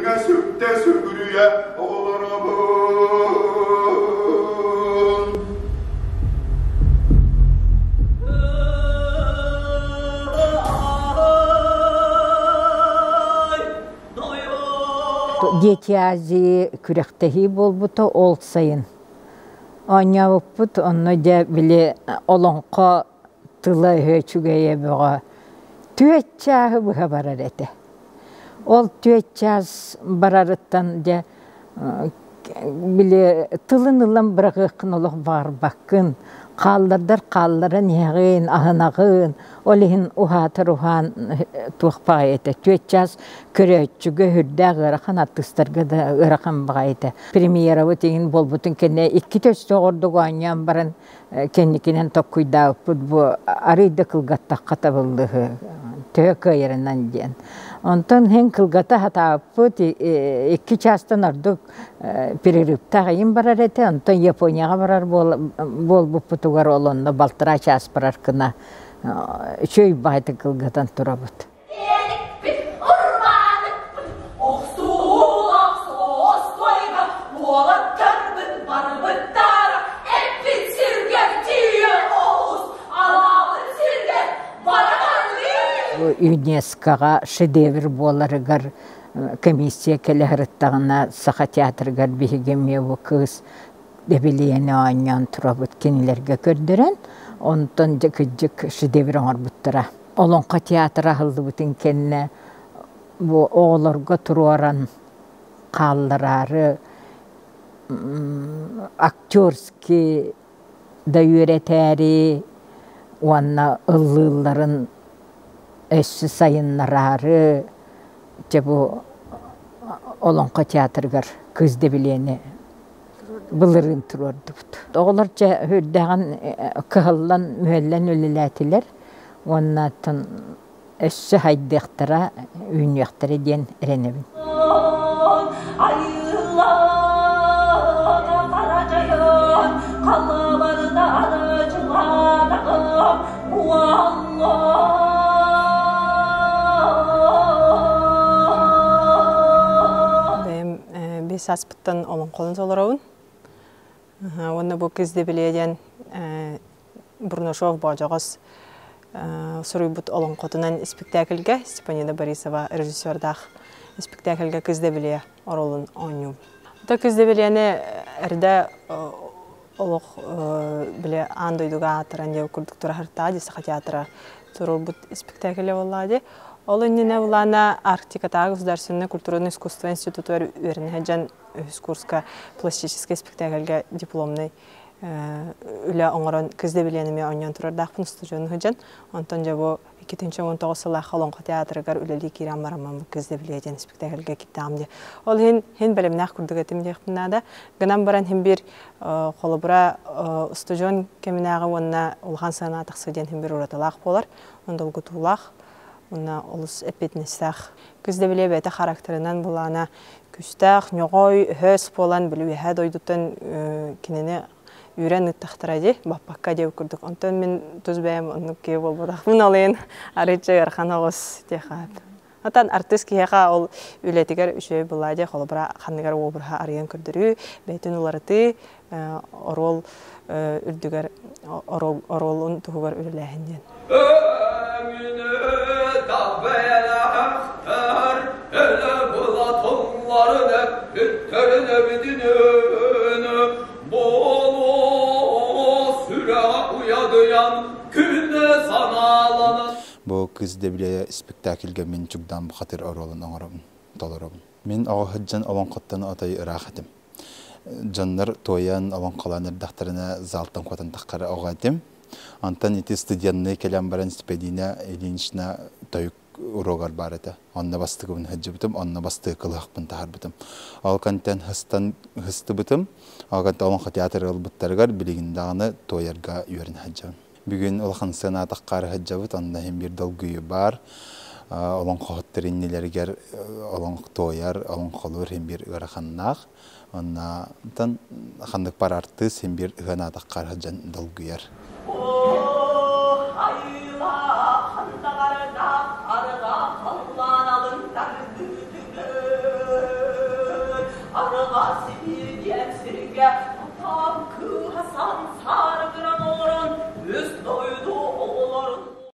Үҥэ-сүктэ сүгүрүйэ олоробун. Дети Азии күрэхтэһии буолбута ол сайын. Оонньообуппут онно дьэ били олоҥхо тыла-өһө үчүгэйэ бөҕө түөрт чааһы быһа барар этэ. Ол түөрт чаас барарыттан дьэ били тылын ылан быраҕыаххын олох баҕарбаккын, хааллардар хаалларан иһэҕин, аһынаҕын, ол иһин уһаатар уһаан туох баҕайы этэ. Түөрт чаас көрөөччүгэ сүрдээх ыарахан, артыыстарга да ыарахан баҕайы этэ. Премьерабыт иҥин буолбутун кэннэ икки төстөөх ордук оонньоон баран кэнникинэн токкуйдаабыппыт бу арыый да кылгаттахха табыллыһы төһө кыайарынан диэн. Онтон иһин кылгата сатаабыппыт икки чаастан ордук перерывтаах ыйым барар этэ. Онтон Японияҕа барар буолбуппутугар ол онно балтараа чаас барар гына үчүгэй баҕайытык кылгатан турабыт. Тиэникпит, урбааныкпыт, охсуулаах соостойга уолаттарбыт барыбыттара эппит сиргэр тиийэ оҕус, анаабыт сиргэр бараҕалыы. ЮНЕСКОҕа шедевр буоларыгар комиссия кэлэ сырыттаҕына Саха театрыгар биһиги эмиэ бу кыыс дэбилийэни оонньоон турабыт кинилэргэ көрдөрөн, онтон дьэ кырдьык шедевр оҥорбуттара. Олоҥхо театра аһыллыбытын кэннэ бу оҕолорго туруоран хааллараары актерский да үөрэтээри уонна ыллыылларын өссө сайыннараары дьэ бу Олоҥхо театрыгар Кыыс Дэбилиэни былырыын туруордубут. Оҕолор дьэ үрдээҕин кыһаллан, мүһэллэн үлэлээтилэр уонна оттон өссө хайдыахтара, үүнүөхтэрэ диэн эрэнэбин. Бэйэм биэс сааспыттан олоҥхолон толоробун. Уонна бу Кыз Дэбилиэ диэн Бурнашов Боодьоҕос суруйбут олоҥхотунан испиктээкилгэ Степанида Борисова режиссердаах испиктээкилгэ Кыз Дэбилиэ оруолун оонньуум. Ото Кыз Дэбилиэни эрдэ олох били аан дойдуга аатыран диэн курдук тураһыртаа дии Саха театра туруорбут испиктээкилэ буоллаа дии. Ол иннинэ булаана Арктикатааҕы государственнай культурнай искусство институтугар үөрэнэ сылдьан үһүс курска пластическай спектакльга дипломнай үлэ оҥорон кыз дэбилиэн эмиэ оонньоон турардаахпын устудьуон сылдьан. Онтон дьэ бу 2019 сыллаах Олоҥхо театрыгар үлэлии киирэн бараммын кыз дэбилиэ диэн спектакльга киттаҕым дии. Ол иһин иһин бэлэмнээх курдук этим диэхпин наада. Гынан баран иһин биир холобура устудьуон кэминээҕи уонна улахан сыанаҕа тахсыы диэн иһин биир уратылаах буолар. Онно долгутуулаах уонна олус эппиэтинэстээх. Кыз дэбилиэ бэйэтэ характерынан былаана күүстээх, ньоҕой, өһөс буолан били үөһээ дойдуттан кинини үүрэн ыыттахтара дии, баппакка диэбит курдук. Онтон мин тус бэйэм оннук киһи буолбатахпын, ол иһин арыычча ыарахан оҕус диэхэ. Отон артыыс киһиэхэ ол үлэтигэр үчүгэй буоллаа дии, холобура ханныгар уобураһа арыйан көрдөрүү, бэйэтин уларытыы, оруол үрдүгэр оруолун туһугар үлэлээһин диэн. Өҥүнү таббайалаахтар, өлө булатылларын өппүттэрин эбитинэн, буолуо сүрэҕэ уйадыйан, күнэ санааланан. Бу Кыз Дэбилиэ спектакльга мин Чугдаан бухатыр оруолун оҥоробун, толоробун. Мин оҕо сылдьан олоҥхоттон отой ыраах этим. Дьоннор туойан, олоҥхолоон эрдэхтэринэ залтан куотан таххара оҕо этим. Онтон ити студенныы кэлэн баран Степанина Ильинична тойук уруогар баар этэ. Онно бастакыбын сылдьыбытым, онно бастакы кылыһахпын таһаарбытым. Ол кэнтэн хыстан хыстыбытым. Ол кэнтэн олоҥхо театры ылбыттарыгар билигин даҕаны туойарга үөрэнэ сылдьабын. Бүгүн улахан сыанаатахха сылдьабыт, онно иһин биир долгуйуу баар. Олоҥхоһуттар иннилэригэр олоҥх туойар, олоҥхолуур иһин биир ыараханнаах. Онно ханнык баар артыыс иһин биир ыһыанаатахха сылдьан долгуйар. Айыылаах андаҕардаах арҕаа халлаан алын тардыытыгар. Сибиир диэн сиргэ Атаан кыыһа сансаарыгыран олорор.